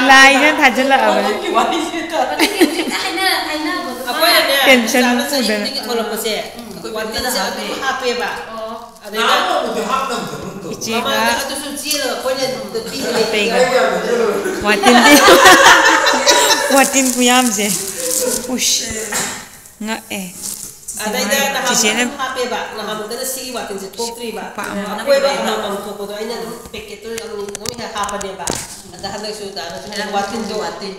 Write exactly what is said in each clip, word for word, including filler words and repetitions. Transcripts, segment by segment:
ꯂꯥꯏꯁꯤꯅ ꯊꯥꯖꯤꯜꯂꯛꯑꯕꯅꯦ꯫ ꯑꯩꯈꯣꯏꯅꯅꯦ ꯇꯦꯟꯁꯟ ꯆꯥꯅ ꯆꯍꯤ ꯄꯨꯗꯅ꯫ ꯈꯨꯗꯤꯡꯒꯤ ꯊꯣꯛꯂꯛꯄꯁꯦ ꯑꯩꯈꯣꯏ ꯋꯥꯇꯤꯟꯁꯦ ꯑꯗꯨꯝ ꯍꯥꯞꯄꯦꯕ꯫ ꯑꯗꯩꯗ ꯏꯆꯦꯒ ꯃꯃꯥꯡꯗ ꯑꯗꯨꯁꯨ ꯆꯦꯜꯂꯒ ꯑꯩꯈꯣꯏꯅ ꯑꯗꯨꯝ ꯄꯤꯕꯅꯦ꯫ ꯑꯇꯩꯒ꯫ ꯋꯥꯇꯤꯟꯗꯤ꯫ ꯋꯥꯇꯤꯟ ꯈꯨꯌꯥꯝꯁꯦ꯫ ꯎꯁ꯫ ꯉꯛꯑꯦ꯫ ꯑꯗꯩꯗ ꯅꯍꯥꯟ ꯆꯤꯆꯦꯅ ꯑꯗꯨꯝ ꯍꯥꯞꯄꯦꯕ, ꯅꯍꯥꯟꯃꯨꯛꯇꯅ ꯁꯤꯒꯤ ꯋꯥꯇꯤꯟꯁꯦ ꯊꯣꯛꯇ꯭ꯔꯤꯕ꯫ ꯈꯨꯄꯥꯛ ꯑꯃ꯫ ꯑꯩꯈꯣꯏꯕ ꯑꯃꯃꯝ ꯊꯣꯛꯄꯗꯣ ꯑꯩꯅ ꯑꯗꯨꯝ ꯄꯦꯀꯦꯠꯇꯣ ꯑꯗꯨꯝ ꯑꯗꯨꯝ ꯍꯦꯛ ꯍꯥꯞꯄꯅꯦꯕ꯫ ꯑꯗ ꯍꯟꯗꯛꯁꯨ ꯗꯥꯅꯁꯨ ꯋꯥꯇꯤꯟꯗꯣ꯫ ꯋꯥꯇꯤꯟ꯫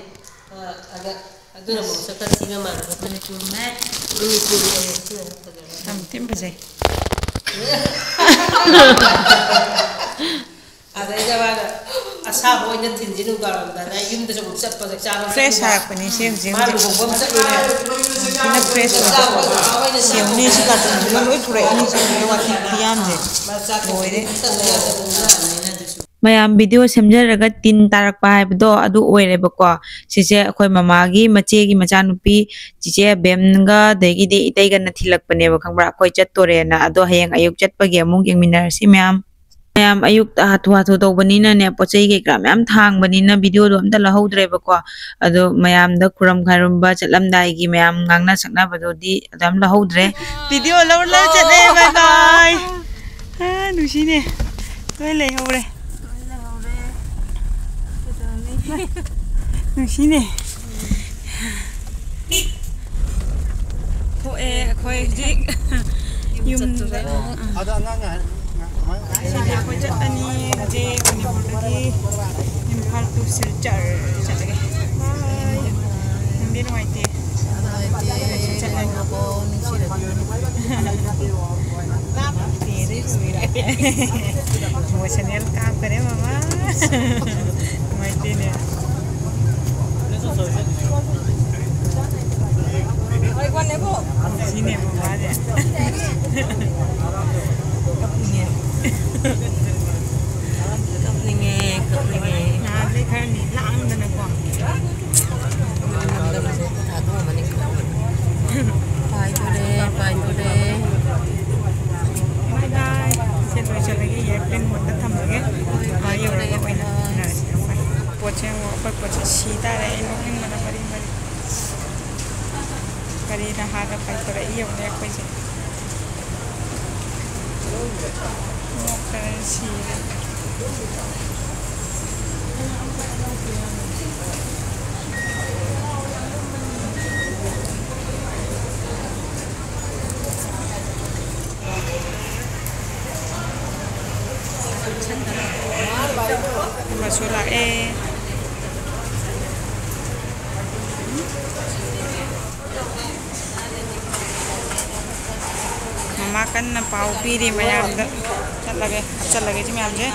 ꯑ, ꯑꯗ ꯑꯗꯨꯅ ꯑꯃꯨꯛ ꯃꯁꯛ ꯈꯔ ꯊꯤꯕ ꯃꯥꯜꯂꯦ꯫ ꯃꯅꯤꯄꯨꯔ ꯃꯦꯠ꯫ ꯃꯅꯤꯄꯨꯔ ꯃꯦꯠ ꯁꯤꯅ ꯐꯖꯕ꯫ ꯌꯥꯝ ꯊꯤꯅ ꯐꯖꯩ꯫ ꯑꯗꯩꯗ ꯃꯥꯅ ꯑꯁꯥꯕ ꯑꯣꯏꯅ ꯊꯤꯟꯁꯤ ꯅꯨꯡꯗꯥꯡꯋꯥꯏꯔꯝꯗꯅ ꯌꯨꯝꯗꯁꯨ ꯑꯃꯨꯛ ꯆꯠꯄ ꯆꯥꯛ ꯆꯥꯕ ꯐ꯭ꯔꯦꯁ ꯆꯠꯂꯨꯕ꯫ ꯁꯥꯔꯛꯄꯅꯤ ꯁꯤ ꯍꯧꯖꯤꯛ ꯃꯥ ꯍꯧꯖꯤꯛ꯫ ꯂꯨꯍꯣꯡꯕ ꯑꯃ ꯆꯠꯂꯨꯔꯦ꯫ ꯌꯥꯝ ꯊꯤꯅ ꯐ꯭ꯔꯦꯁ ꯑꯣꯏ꯫ ꯆꯥꯕ ꯆꯥꯕ ꯑꯣꯏꯅ ꯌꯦꯡꯉꯨꯅꯦ ꯁꯤ ꯆꯠꯂꯨꯕ꯫ ꯀꯥꯔꯇꯨꯟꯁꯤꯗ ꯂꯣꯏ ꯄꯨꯔꯛꯏꯅꯦ ꯁꯤ ꯋꯥꯇꯤꯟ ꯈꯨꯌꯥꯝꯁꯦ꯫ ꯃꯥ ꯆꯥꯛ ꯂꯣꯏꯔꯦ꯫ ꯆꯠꯂꯨꯕ ꯌꯥꯗꯕꯅꯤꯅ꯫ ꯃꯌꯥꯝ ꯚꯤꯗꯤꯑꯣ ꯁꯦꯝꯖꯔꯒ ꯇꯤꯟ ꯇꯥꯔꯛꯄ ꯍꯥꯏꯕꯗꯣ ꯑꯗꯨ ꯑꯣꯏꯔꯦꯕꯀꯣ꯫ ꯁꯤꯁꯦ ꯑꯩꯈꯣꯏ ꯃꯃꯥꯒꯤ ꯃꯆꯦꯒꯤ ꯃꯆꯥꯅꯨꯄꯤ ꯆꯤꯆꯦ ꯑꯕꯦꯝꯒ ꯑꯗꯒꯤꯗꯤ ꯏꯇꯩꯒꯅ ꯊꯤꯜꯂꯛꯄꯅꯦꯕ, ꯈꯪꯕ꯭ꯔꯥ? ꯑꯩꯈꯣꯏ ꯆꯠꯇꯣꯔꯦꯅ꯫ ꯑꯗꯣ ꯍꯌꯦꯡ ꯑꯌꯨꯛ ꯆꯠꯄꯒꯤ ꯑꯃꯨꯛ ꯌꯦꯡꯃꯤꯟꯅꯔꯁꯤ ꯃꯌꯥꯝ꯫ ꯃꯌꯥꯝ ꯑꯌꯨꯛꯇ ꯍꯥꯊꯨ ꯍꯥꯊꯨ ꯇꯧꯕꯅꯤꯅꯅꯦ, ꯄꯣꯠ ꯆꯩ ꯀꯩꯀꯔꯥ ꯃꯌꯥꯝ ꯊꯥꯡꯕꯅꯤꯅ ꯚꯤꯗꯤꯑꯣꯗꯣ ꯑꯝꯇ ꯂꯧꯍꯧꯗ꯭ꯔꯦꯕꯀꯣ꯫ ꯑꯗꯣ ꯃꯌꯥꯝꯗ ꯈꯨꯔꯨꯝ ꯈꯥꯏꯔꯨꯝꯕ ꯆꯠꯂꯝꯗꯥꯏꯒꯤ ꯃꯌꯥꯝ ꯉꯥꯡꯅ ꯁꯛꯅꯕꯗꯨꯗꯤ ꯑꯗꯨꯝ ꯂꯧꯍꯧꯗ꯭ꯔꯦ꯫ ꯚꯤꯗꯤꯑꯣ ꯂꯧꯔ ꯂꯧꯔ ꯆꯠꯂꯦ꯫ ꯕꯥꯏ ꯕꯥꯏ꯫ ꯑꯥ, ꯅꯨꯡꯁꯤꯅꯦ꯫ ꯂꯣꯏ ꯂꯩꯍꯧꯔꯦ꯫ ꯅꯨꯡꯁꯤꯅꯦ꯫ ꯊꯣꯛꯑꯦ ꯑꯩꯈꯣꯏ ꯍꯧꯖꯤꯛ ꯌꯨꯝꯗ꯫ ꯑꯗꯣ ꯑꯉꯥꯡ ꯉꯥꯏ-, ꯉꯥꯏ-, ꯉꯥꯏ-, ꯉꯁꯤꯗꯤ ꯑꯩꯈꯣꯏ ꯆꯠꯂꯅꯤ ꯍꯧꯖꯤꯛ ꯃꯅꯤꯄꯨꯔꯗꯒꯤ ꯏꯝꯐꯥꯜ to ꯁꯤꯜꯆꯔ ꯆꯠꯂꯒꯦ꯫ ꯅꯨꯡꯗꯤ ꯅꯨꯡꯉꯥꯏꯇꯦ꯫ ꯅꯨꯡꯉꯥꯏꯇꯦ꯫ ꯆꯠꯂꯅꯤ꯫ ꯏꯃꯣꯁꯅꯦꯜ ꯀꯥꯞꯈꯔꯦ ꯃꯃꯥ꯫ ꯅꯨꯡꯉꯥꯏꯇꯦꯅꯦ꯫ ꯁꯤꯅꯦ ꯃꯃꯥꯁꯦ꯫ ꯀꯞꯅꯤꯡꯉꯦ꯫ ꯀꯞꯅꯤꯡꯉꯦ, ꯀꯞꯅꯤꯡꯉꯦ꯫ ꯅꯍꯥꯟꯗꯩ ꯈꯔꯅꯤ ꯂꯥꯡꯗꯅꯀꯣ꯫ ꯅꯝꯗꯅꯁꯨ ꯊꯥꯗꯣꯛꯑꯝꯃꯅꯤ꯫ ꯄꯥꯏꯗꯣꯔꯦ, ꯄꯥꯏꯗꯣꯔꯦ꯫ ꯕꯥꯏ ꯕꯥꯏ꯫ ꯁꯦ ꯂꯣꯏꯁꯤꯜꯂꯒꯦ, airplane mode ꯇ ꯊꯝꯃꯒꯦ꯫ ꯍꯣꯏ, ꯑꯥ, ꯌꯧꯔꯒ ꯄꯥꯏꯗꯣꯔꯦ, ꯑꯣꯏꯅ ꯕꯥꯏ ꯕꯥꯏ꯫ ꯎꯅꯔꯁꯤ꯫ ꯄꯥꯏꯊꯣꯔꯛꯏ ꯌꯦꯡꯉꯨꯅꯦ ꯑꯩꯈꯣꯏꯁꯦ꯫ ꯅꯣꯛꯇꯅ ꯁꯤꯔꯦ꯫ ꯑꯃꯁꯨ ꯂꯥꯛꯑꯦ꯫ ꯃꯃꯥ ꯀꯟꯅ ꯄꯥꯎ ꯄꯤꯔꯤ ꯃꯌꯥꯝꯗ꯫ ꯆꯠꯂꯒꯦ, ꯍꯥꯞꯆꯜꯂꯒꯦ ꯁꯤ ꯃꯌꯥꯝꯁꯦ꯫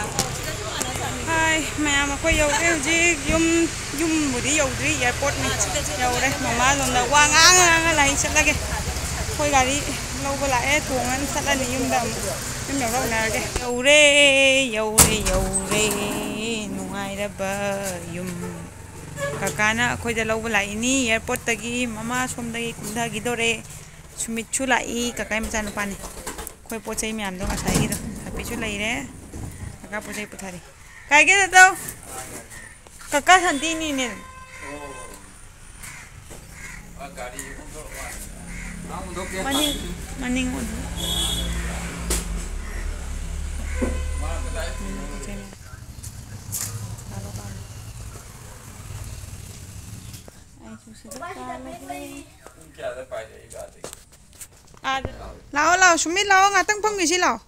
ꯍꯥꯏ, ꯃꯌꯥꯝ ꯑꯩꯈꯣꯏ ꯌꯧꯔꯦ ꯍꯧꯖꯤꯛ ꯌꯨꯝ꯫ ꯌꯨꯝꯕꯨꯗꯤ ꯌꯧꯗ꯭ꯔꯤ, ꯑꯦꯌꯥꯔꯄꯣꯔꯠꯅꯤ꯫ ꯌꯧꯔꯦ꯫ ꯃꯃꯥ ꯂꯣꯝꯗ ꯋꯥ ꯉꯥꯡ ꯉꯥꯡꯉ ꯂꯥꯛꯏ꯫ ꯆꯠꯂꯒꯦ꯫ ꯑꯩꯈꯣꯏ ꯒꯥꯔꯤ ꯂꯧꯕ ꯂꯥꯛꯑꯦ, ꯇꯣꯡꯉꯅꯤ ꯆꯠꯂꯅꯤ ꯌꯨꯝꯗ ꯑꯃꯨꯛ꯫ ꯌꯨꯝ ꯌꯧꯔ ꯎꯅꯔꯒꯦ꯫ ꯌꯧꯔꯦ, ꯌꯧꯔꯦ, ꯌꯧꯔꯦ꯫ ꯅꯨꯡꯉꯥꯏꯔꯕ ꯌꯨꯝ꯫ ꯀꯀꯥꯅ ꯑꯩꯈꯣꯏꯗ ꯂꯧꯕ ꯂꯥꯛꯏꯅꯤ ꯑꯦꯌꯥꯔꯄꯣꯔꯠꯇꯒꯤ꯫ ꯃꯃꯥ ꯁꯣꯝꯗꯒꯤ ꯀꯨꯝꯊꯈꯤꯗꯣꯔꯦ꯫ ꯁꯨꯃꯤꯠꯁꯨ ꯂꯥꯛꯏ, ꯀꯀꯥꯒꯤ ꯃꯆꯥꯅꯨꯄꯥꯅꯤ꯫ ꯑꯩꯈꯣꯏ ꯄꯣꯠ ꯆꯩ ꯃꯌꯥꯝꯗꯣ ꯉꯁꯥꯏꯒꯤꯗꯣ꯫ ꯊꯥꯄꯤꯁꯨ ꯂꯩꯔꯦ꯫ ꯀꯀꯥ ꯄꯣꯠ ꯆꯩ ꯄꯨꯊꯔꯤ꯫ ꯀꯥꯏꯒꯦ ꯇꯥꯇꯣ? ꯀꯀꯥ ꯁꯥꯟꯇꯤꯅꯤꯅꯦ꯫ ꯃꯅꯤꯡ, ꯃꯅꯤꯡ ꯑꯣꯟ-, ꯑꯩꯁꯨ ꯁꯤꯗ ꯆꯥ ꯂꯧꯒꯦ꯫ ꯑꯥꯗ꯫ ꯂꯥꯛꯑꯣ, ꯂꯥꯛꯑꯣ, ꯁꯨꯃꯤꯠ ꯂꯥꯛꯑꯣ, ꯉꯥꯛꯇꯪ ꯐꯝꯈꯤꯁꯤ ꯂꯥꯛꯑꯣ꯫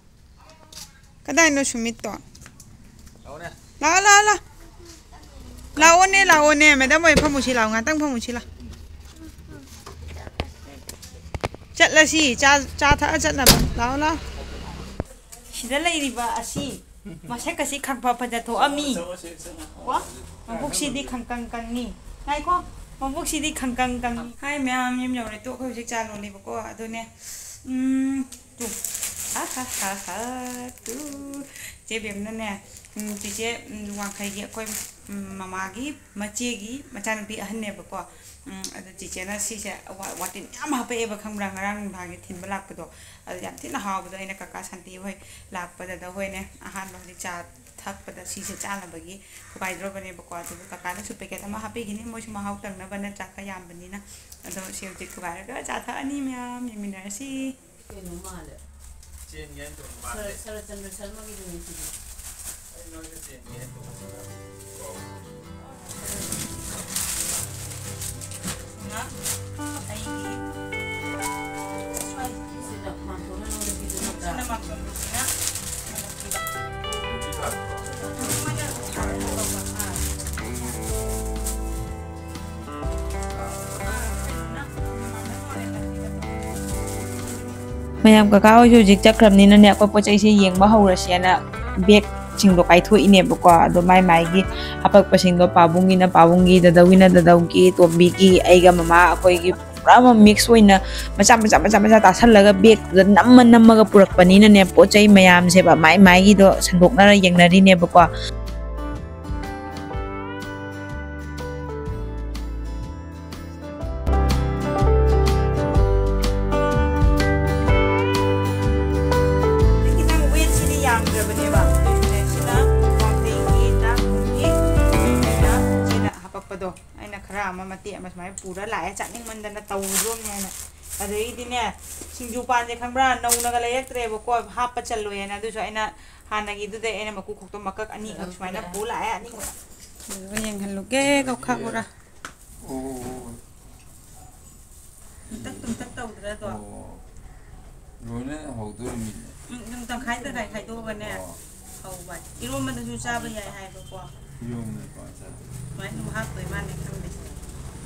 ꯀꯗꯥꯏꯅꯣ ꯁꯨꯃꯤꯠꯇꯣ? ꯂꯥꯛꯑꯣ, ꯂꯥꯛꯑꯣ, ꯂꯥꯛꯑꯣ꯫ ꯂꯥꯛꯑꯣꯅꯦ, ꯂꯥꯛꯑꯣꯅꯦ, ꯃꯦꯗꯥꯝ ꯍꯣꯏ ꯐꯝꯃꯨꯁꯤ ꯂꯥꯛꯑꯣ, ꯉꯥꯛꯇꯪ ꯐꯝꯃꯨꯁꯤ ꯂꯥꯛꯑꯣ꯫ ꯆꯠꯂꯁꯤ, ꯆꯥ, ꯆꯥ ꯊꯛꯑ ꯆꯠꯅꯕ꯫ ꯂꯥꯛꯑꯣ, ꯂꯥꯛꯑꯣ꯫ ꯁꯤꯗ ꯂꯩꯔꯤꯕ ꯑꯁꯤ ꯃꯁꯛ ꯑꯁꯤ ꯈꯪꯐ ꯐꯖ ꯊꯣꯛꯑꯝꯃꯤ꯫ ꯀꯣ? ꯃꯕꯨꯛꯁꯤꯗꯤ ꯈꯪꯀꯪ ꯀꯪꯉꯤ꯫ ꯉꯥꯏꯈꯣ, ꯃꯕꯨꯛꯁꯤꯗꯤ ꯈꯪꯀꯪ ꯀꯪꯉꯤ꯫ ꯍꯥꯏ ꯃꯌꯥꯝ, ꯌꯨꯝ ꯌꯧꯔꯦ꯫ ꯇꯣ, ꯑꯩꯈꯣꯏ ꯍꯧꯖꯤꯛ ꯆꯥ ꯂꯣꯜꯂꯤꯕꯀꯣ꯫ ꯑꯗꯨꯅꯦ, ꯎꯝ, ꯇꯨ꯫ ꯍꯥ, ꯍꯥ, ꯍꯥ, ꯍꯥ, ꯇꯨ꯫ ꯆꯦ ꯕꯦꯝꯅꯅꯦ, ꯎꯝ, ꯆꯤꯆꯦ, ꯎꯝ, ꯋꯥꯡꯈꯩꯒꯤ ꯑꯩꯈꯣꯏ, ꯎꯝ, ꯃꯃꯥꯒꯤ ꯃꯆꯦꯒꯤ ꯃꯆꯥꯅꯨꯄꯤ ꯑꯍꯟꯅꯦꯕꯀꯣ꯫ ꯎꯝ, ꯑꯗꯨ ꯆꯤꯆꯦꯅ ꯁꯤꯁꯦ ꯋꯥ-, ꯋꯥꯇꯤꯟ ꯌꯥꯝ ꯍꯥꯄꯛꯑꯦꯕ, ꯈꯪꯕ꯭ꯔꯥ? ꯉꯔꯥꯡ ꯅꯨꯡꯗꯥꯡꯒꯤ ꯊꯤꯟꯕ ꯂꯥꯛꯄꯗꯣ꯫ ꯑꯗꯨ ꯌꯥꯝ ꯊꯤꯅ ꯍꯥꯎꯕꯗꯣ꯫ ꯑꯩꯅ ꯀꯀꯥ ꯁꯥꯟꯇꯤ ꯍꯣꯏ ꯂꯥꯛꯄꯗ ꯍꯣꯏꯅꯦ, ꯑꯍꯥꯟꯕ ꯍꯧꯖꯤꯛ ꯆꯥ ꯊꯛꯄꯗ ꯁꯤꯁꯦ ꯆꯥꯅꯕꯒꯤ ꯊꯨꯒꯥꯏꯗ꯭ꯔꯕꯅꯦꯕꯀꯣ꯫ ꯑꯗꯨꯒ ꯀꯀꯥꯅꯁꯨ ꯄꯦꯀꯦꯠ ꯑꯃ ꯍꯥꯞꯄꯤꯈꯤꯅꯤ, ꯃꯣꯏꯁꯨ ꯃꯍꯥꯎ ꯇꯪꯅꯕꯅ, ꯆꯥꯛ ꯈꯔ ꯌꯥꯝꯕꯅꯤꯅ꯫ ꯑꯗꯣ ꯁꯤ ꯍꯧꯖꯤꯛ ꯊꯨꯒꯥꯏꯔꯒ ꯆꯥ ꯊꯛꯑꯅꯤ ꯃꯌꯥꯝ, ꯌꯦꯡꯃꯤꯟꯅꯔꯁꯤ꯫ ꯀꯩꯅꯣ ꯃꯥꯜꯂꯦ꯫ ꯆꯦꯟꯒꯦ ꯍꯥꯏꯅ ꯇꯧꯕ ꯃꯥꯜꯂꯦ꯫ ꯁꯔꯠ-, ꯁꯔꯠꯆꯟꯗ꯭ꯔ ꯁꯔꯃꯒꯤꯗꯨꯅꯦ ꯁꯤꯗꯤ꯫ ꯑꯩ ꯅꯣꯏꯗ ꯆꯦꯟꯒꯦ ꯍꯥꯏꯅ ꯇꯧꯕ ꯁꯤꯗ꯫ ꯁꯤꯅ ꯑꯩꯒꯤ ꯁ꯭ꯋꯥꯏ ꯁꯤꯗ ꯃꯥꯝꯇꯣꯟꯅ ꯅꯉꯣꯟꯗ ꯄꯤꯕ ꯅꯠꯇ꯭ꯔꯥ? ꯁꯤꯅ ꯃꯥꯝꯇꯣꯟꯒꯤꯅ꯫ ꯃꯌꯥꯝ, ꯀꯀꯥ ꯍꯣꯏꯁꯨ ꯍꯧꯖꯤꯛ ꯆꯠꯈ꯭ꯔꯕꯅꯤꯅꯅꯦ, ꯑꯩꯈꯣꯏ ꯄꯣꯠ ꯆꯩꯁꯦ ꯌꯦꯡꯕ ꯍꯧꯔꯁꯦꯅ ꯕꯦꯒꯁꯤꯡꯗꯣ ꯀꯥꯏꯊꯣꯛꯏꯅꯦꯕꯀꯣ꯫ ꯑꯗꯣ ꯃꯥꯏ ꯃꯥꯏꯒꯤ ꯍꯥꯄꯛꯄꯁꯤꯡꯗꯣ, ꯄꯥꯕꯨꯡꯒꯤꯅ ꯄꯥꯕꯨꯡꯒꯤ, ꯗꯗꯧꯒꯤꯅ ꯗꯗꯧꯒꯤ, ꯇꯣꯝꯕꯤꯒꯤ, ꯑꯩꯒ ꯃꯃꯥ, ꯑꯩꯈꯣꯏꯒꯤ ꯄꯨꯔꯥ ꯑꯃ ꯃꯤꯛꯁ ꯑꯣꯏꯅ ꯃꯆꯥ ꯃꯆꯥ ꯃꯆꯥ ꯃꯆꯥ ꯇꯥꯁꯜꯂꯒ ꯕꯦꯒꯇꯨꯗ ꯅꯝꯃ ꯅꯝꯃꯒ ꯄꯨꯔꯛꯄꯅꯤꯅꯅꯦ, ꯄꯣꯠ ꯆꯩ ꯃꯌꯥꯝꯁꯦꯕ ꯃꯥꯏ ꯃꯥꯏꯒꯤꯗꯣ ꯁꯟꯗꯣꯛꯅꯔ ꯌꯦꯡꯅꯔꯤꯅꯦꯕꯀꯣ꯫ ꯈꯤꯇꯪ ꯋꯦꯠꯁꯤꯗꯤ ꯌꯥꯝꯗ꯭ꯔꯕꯅꯦꯕ꯫ ꯁꯤꯅ ꯋꯥꯡꯈꯩꯒꯤ ꯆꯥꯛ ꯊꯣꯡꯉꯤ꯫ ꯑꯩꯅ ꯁꯤꯅ ꯍꯥꯄꯛꯄꯗꯣ, ꯑꯩꯅ ꯈꯔ ꯑꯃ ꯃꯇꯦꯛ ꯑꯃ ꯁꯨꯃꯥꯏꯅ ꯄꯨꯔ ꯂꯥꯛꯑꯦ, ꯆꯥꯅꯤꯡꯃꯟꯗꯅ ꯇꯧꯔꯨꯗ꯭ꯔꯣꯝꯅꯦ ꯍꯥꯏꯅ꯫ ꯑꯗꯩꯗꯤꯅꯦ, ꯁꯤꯡꯖꯨ ꯄꯥꯟꯁꯦ ꯈꯪꯕ꯭ꯔꯥ, ꯅꯧꯅꯒ ꯂꯩꯔꯛꯇ꯭ꯔꯦꯕꯀꯣ, ꯍꯥꯞꯄ ꯆꯜꯂꯣꯏ ꯍꯥꯏꯅ꯫ ꯑꯗꯨꯁꯨ ꯑꯩꯅ ꯍꯥꯟꯅꯒꯤꯗꯨꯗꯩ ꯑꯩꯅ ꯃꯀꯨ ꯈꯣꯛꯇꯣ ꯃꯀꯛ ꯑꯅꯤꯈꯛ ꯁꯨꯃꯥꯏꯅ ꯄꯨ ꯂꯥꯛꯑꯦ, ꯑꯅꯤꯈꯛ꯫ ꯑꯗꯨꯒ ꯌꯦꯡꯍꯜꯂꯨꯒꯦ, ꯀꯧꯈꯥꯛ ꯕꯣꯔꯥ꯫ ꯑꯣ꯫ ꯇꯨꯝꯇꯛ ꯇꯨꯝꯇꯛ ꯇꯧꯗ꯭ꯔꯥ ꯑꯗꯣ? ꯑꯣ꯫ ꯂꯣꯏꯅ ꯍꯧꯗꯣꯔꯤꯃꯤꯅꯦ꯫ ꯎꯝ, ꯑꯗꯨꯝ ꯇꯪꯈꯥꯏ ꯇꯪꯈꯥꯏ ꯈꯥꯏꯗꯣꯛꯑꯒꯅꯦ, ꯑꯣ꯫ ꯍꯧꯕ꯫ ꯏꯔꯣꯝꯕꯗꯁꯨ ꯆꯥꯕ ꯌꯥꯏ ꯍꯥꯏꯕꯀꯣ꯫ ꯏꯔꯣꯝꯕꯗ ꯀꯃꯥꯏꯅ ꯆꯥꯗꯣꯏꯕ? ꯁꯨꯃꯥꯏꯅ ꯁꯨꯝ ꯍꯥꯞꯇꯣꯏ ꯃꯥꯅꯦ, ꯈꯪꯗꯦ꯫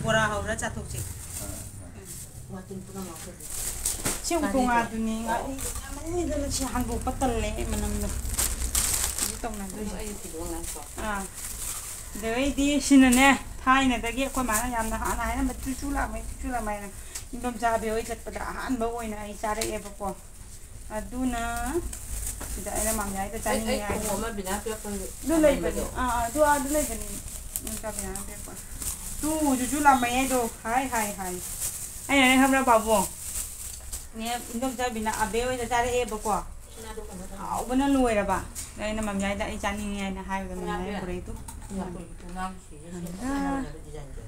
ꯕꯣꯔꯥ ꯍꯧꯔ ꯆꯥꯊꯣꯛꯁꯤ꯫ ꯑꯥ, ꯑꯥ꯫ ꯎꯝ꯫ ꯋꯥꯇꯤꯟ ꯄꯨꯝꯅꯃꯛ ꯑꯩꯈꯣꯏꯁꯦ꯫ ꯁꯤ ꯎꯇꯣꯡ ꯉꯥꯗꯨꯅꯤ, ꯉꯥꯔꯤ ꯌꯥꯝꯃꯟꯗꯅ ꯁꯤ ꯍꯟꯗꯣꯛꯄ ꯇꯜꯂꯦ ꯃꯅꯝꯗꯣ꯫ ꯍꯧꯖꯤꯛ ꯇꯧꯅꯗꯣꯏꯁꯦ꯫ ꯑꯩ ꯊꯤꯗꯣꯛꯑꯣ ꯉꯥꯏꯈꯣ꯫ ꯑꯥ꯫ ꯑꯗꯩꯗꯤ ꯁꯤꯅꯅꯦ, ꯊꯥꯏꯅꯗꯒꯤ ꯑꯩꯈꯣꯏ ꯃꯥꯅ ꯌꯥꯝꯅ ꯍꯥꯟꯅ ꯍꯥꯏꯔꯝꯕ ꯆꯨꯆꯨ ꯂꯥꯛꯃꯩ, ꯆꯨꯆꯨ ꯂꯥꯛꯃꯩꯅ ꯏꯟꯗꯣꯝꯆꯥ ꯑꯕꯦ ꯍꯣꯏ ꯆꯠꯄꯗ ꯑꯍꯥꯟꯕ ꯑꯣꯏꯅ ꯑꯩ ꯆꯥꯔꯛꯑꯦꯕꯀꯣ꯫ ꯑꯗꯨꯅ ꯁꯤꯗ ꯑꯩꯅ ꯃꯥꯝꯌꯥꯏꯗ ꯑꯩ, ꯑꯩ ꯆꯥꯅꯤꯡꯉꯦ ꯍꯥꯏ꯫ ꯈꯣꯡꯎꯞ ꯑꯃ ꯕꯤꯅꯥ ꯄꯤꯔꯛꯄꯒꯤ ꯑꯗꯨ ꯂꯩꯕꯅꯤ꯫ ꯑꯃꯟꯕꯗꯣ꯫ ꯑꯥ, ꯑꯥ, ꯑꯗꯨ ꯑꯥꯗ ꯂꯩꯕꯅꯤ꯫ ꯏꯟꯗꯣꯝꯆꯥ ꯕꯤꯅꯥꯅ ꯄꯤꯔꯛꯄ꯫ ꯇꯨ, ꯆꯨꯆꯨ ꯂꯥꯛꯃꯩ ꯍꯥꯏꯗꯣ꯫ ꯍꯥꯏ, ꯍꯥꯏ, ꯍꯥꯏ꯫ ꯑꯩꯅꯅꯦ ꯈꯪꯕ꯭ꯔꯥ, ꯄꯥꯕꯨꯡ? ꯅꯦ, ꯏꯟꯗꯣꯝꯆꯥ ꯕꯤꯅꯥ ꯑꯕꯦ ꯍꯣꯏꯗ ꯆꯥꯔꯛꯑꯦꯕꯀꯣ꯫ ꯍꯥꯎꯕꯅ ꯂꯣꯏꯔꯕ꯫ ꯑꯩꯅ ꯃꯃꯤꯌꯥꯏꯗ ꯑꯩ ꯆꯥꯅꯤꯡꯉꯤ ꯍꯥꯏꯅ ꯍꯥꯏꯕꯗ ꯃꯃꯤꯌꯥꯏ ꯄꯨꯔꯛꯏꯗꯨ꯫ ꯑꯉꯥꯡꯒꯤ, ꯑꯉꯥꯡꯒꯤ ꯁꯤꯁꯦ ꯐꯖꯅ ꯂꯩꯔꯕ ꯗꯤꯖꯥꯏꯟꯁꯦ꯫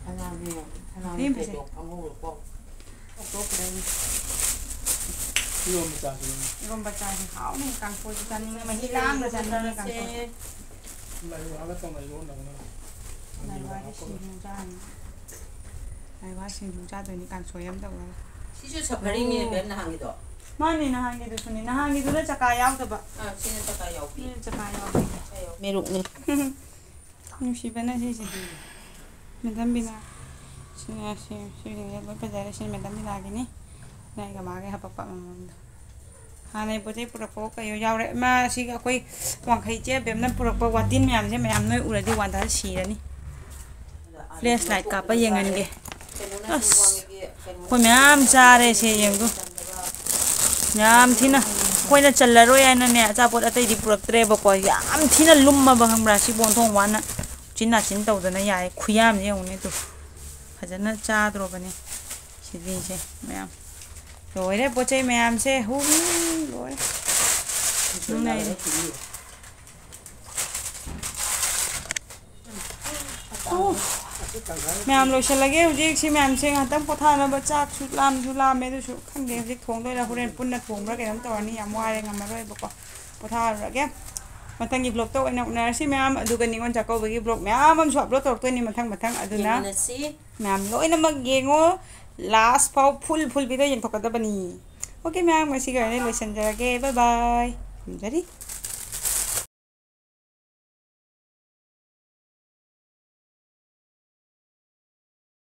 ꯑꯉꯥꯡꯒꯤ, ꯑꯉꯥꯡꯒꯤ ꯐꯤ ꯐꯦꯟꯕꯤꯁꯦ꯫ ꯐꯦꯟꯗꯣꯛ ꯑꯉꯧꯕꯀꯣ꯫ ꯇꯣꯛꯈ꯭ꯔꯦ ꯑꯩ꯫ ꯏꯔꯣꯝꯕ ꯆꯥꯁꯤꯅꯦ꯫ ꯏꯔꯣꯝꯕ ꯆꯥꯁꯦ꯫ ꯍꯥꯎꯅꯤ꯫ ꯀꯥꯡꯁꯣꯏꯁꯨ ꯆꯥꯅꯤꯡꯉꯦ꯫ ꯃꯍꯤ ꯂꯥꯡꯅ ꯆꯥꯅꯤꯡꯉꯦ ꯀꯥꯡꯁꯣꯏ꯫ ꯂꯥꯏꯋꯥꯒ ꯇꯧꯅ ꯏꯔꯣꯟꯗꯧꯅ꯫ ꯂꯥꯏꯋꯥꯗꯤ ꯁꯤꯡꯖꯨ ꯆꯥꯅꯤ꯫ ꯂꯥꯏꯋꯥ ꯁꯤꯡꯖꯨ ꯆꯥꯗꯣꯏꯅꯤ ꯀꯥꯡꯁꯣꯏ ꯑꯃ ꯇꯧꯔꯒ꯫ ꯁꯤꯁꯨ ꯁꯐꯔꯤꯅꯦ, ꯑꯣ꯫ ꯕꯦꯝ, ꯅꯍꯥꯟꯒꯤꯗꯣ꯫ ꯃꯥꯅꯦ, ꯅꯍꯥꯟꯒꯤꯗꯨꯁꯨꯅꯦ꯫ ꯅꯍꯥꯟꯒꯤꯗꯨꯅ ꯆꯀꯥ ꯌꯥꯎꯗꯕ꯫ ꯑꯥ, ꯁꯤꯅ ꯆꯀꯥ ꯌꯥꯎꯕꯤ꯫ ꯁꯤꯅ ꯆꯀꯥ ꯌꯥꯎꯕꯤ꯫ ꯆꯀꯥ ꯌꯥꯎꯕꯤ꯫ ꯃꯦꯔꯨꯛꯅꯦ꯫ ꯅꯨꯡꯁꯤꯕꯅ ꯁꯤꯁꯦ꯫ ꯃꯦꯗꯥꯝ ꯕꯤꯅꯥ꯫ ꯁꯤꯅ ꯁꯤ, ꯁꯤꯁꯤꯡꯁꯦ ꯂꯣꯏ ꯐꯖꯔꯦ꯫ ꯁꯤꯅ ꯃꯦꯗꯥꯝ ꯕꯤꯅꯥꯒꯤꯅꯤ꯫ ꯁꯤꯅ ꯑꯩꯒ ꯃꯥꯒꯤ ꯍꯥꯄꯛꯄ ꯑꯃꯃꯝꯗꯣ꯫ ꯍꯥꯟꯅꯩ ꯄꯣꯠ ꯆꯩ ꯄꯨꯔꯛꯄ ꯀꯩ ꯌꯥꯎꯔꯦ꯫ ꯃꯥ ꯁꯤꯒꯤ ꯑꯩꯈꯣꯏ ꯋꯥꯡꯈꯩ ꯏꯆꯦ ꯕꯦꯝꯅ ꯄꯨꯔꯛꯄ ꯋꯥꯇꯤꯟ ꯃꯌꯥꯝꯁꯦ ꯃꯌꯥꯝ ꯅꯣꯏ ꯎꯔꯗꯤ ꯋꯥꯟꯊꯔ ꯁꯤꯔꯅꯤ꯫ ꯐ꯭ꯂꯦꯁ ꯂꯥꯏꯠ ꯀꯥꯞꯄ ꯌꯦꯡꯍꯟꯒꯦ꯫ ꯑꯁ, ꯑꯩꯈꯣꯏ ꯃꯌꯥꯝ ꯆꯥꯔꯦ ꯁꯦ ꯌꯦꯡꯉꯨ꯫ ꯌꯥꯝ ꯊꯤꯅ ꯑꯩꯈꯣꯏꯅ ꯆꯜꯂꯔꯣꯏ ꯍꯥꯏꯅꯅꯦ ꯑꯆꯥꯄꯣꯠ ꯑꯇꯩꯗꯤ ꯄꯨꯔꯛꯇ꯭ꯔꯦꯕꯀꯣ꯫ ꯌꯥꯝ ꯊꯤꯅ ꯂꯨꯝꯃꯕ ꯈꯪꯕ꯭ꯔꯥ? ꯁꯤꯕꯨ ꯑꯣꯟꯊꯣꯛ ꯋꯥꯅ ꯎꯆꯤꯟ ꯅꯥꯆꯤꯟ ꯇꯧꯗꯅ ꯌꯥꯏ꯫ ꯈꯨꯌꯥꯝꯁꯦ ꯌꯦꯡꯉꯨꯅꯦ ꯇꯨ꯫ ꯐꯖꯅ ꯆꯥꯗ꯭ꯔꯣꯕꯅꯦ ꯁꯤꯗꯤꯁꯦ ꯃꯌꯥꯝ꯫ ꯂꯣꯏꯔꯦ ꯄꯣꯠ ꯆꯩ ꯃꯌꯥꯝꯁꯦ꯫ ꯍꯨ, ꯂꯣꯏꯔꯦ꯫ ꯅꯨꯡꯉꯥꯏꯔꯦ꯫ ꯑꯣ꯫ ꯃꯌꯥꯝ ꯂꯣꯏꯁꯤꯜꯂꯒꯦ ꯍꯧꯖꯤꯛ ꯁꯤ ꯃꯌꯥꯝꯁꯦ ꯉꯥꯏꯍꯥꯛꯇꯪ ꯄꯣꯊꯥꯅꯕ꯫ ꯆꯥꯛꯁꯨ ꯂꯥꯝꯁꯨ ꯂꯥꯝꯃꯦ, ꯑꯗꯨꯁꯨ ꯈꯪꯗꯦ ꯍꯧꯖꯤꯛ ꯊꯣꯡꯗꯣꯏꯔꯥ ꯍꯣꯔꯦꯟ ꯄꯨꯟꯅ ꯊꯣꯡꯕ꯭ꯔꯥ ꯀꯩꯅꯣꯝ ꯇꯧꯔꯅꯤ꯫ ꯌꯥꯝ ꯋꯥꯔꯦ, ꯉꯝꯃꯔꯣꯏꯕꯀꯣ꯫ ꯄꯣꯊꯥꯔꯨꯔꯒꯦ꯫ ꯃꯊꯪꯒꯤ vlogꯇ ꯑꯣꯏꯅ ꯎꯅꯔꯁꯤ ꯃꯌꯥꯝ꯫ ꯑꯗꯨꯒ ꯅꯤꯉꯣꯜ ꯆꯥꯛꯀꯧꯕꯒꯤ vlog ꯃꯌꯥꯝ ꯑꯃꯁꯨ upload ꯇꯧꯔꯛꯇꯣꯏꯅꯤ ꯃꯊꯪ ꯃꯊꯪ꯫ ꯑꯗꯨꯅ ꯌꯦꯡꯃꯤꯟꯅꯁꯤ꯫ ꯃꯌꯥꯝ ꯂꯣꯏꯅꯃꯛ ꯌꯦꯡꯉꯣ꯫ Last ꯐꯥꯎ full full video ꯌꯦꯡꯊꯣꯛꯀꯗꯕꯅꯤ꯫ Okay ꯃꯌꯥꯝ, ꯉꯁꯤꯒꯤ ꯑꯣꯏꯅ ꯂꯣꯏꯁꯤꯟꯖꯔꯒꯦ꯫ Bye bye꯫ ꯊꯝꯖꯔꯤ꯫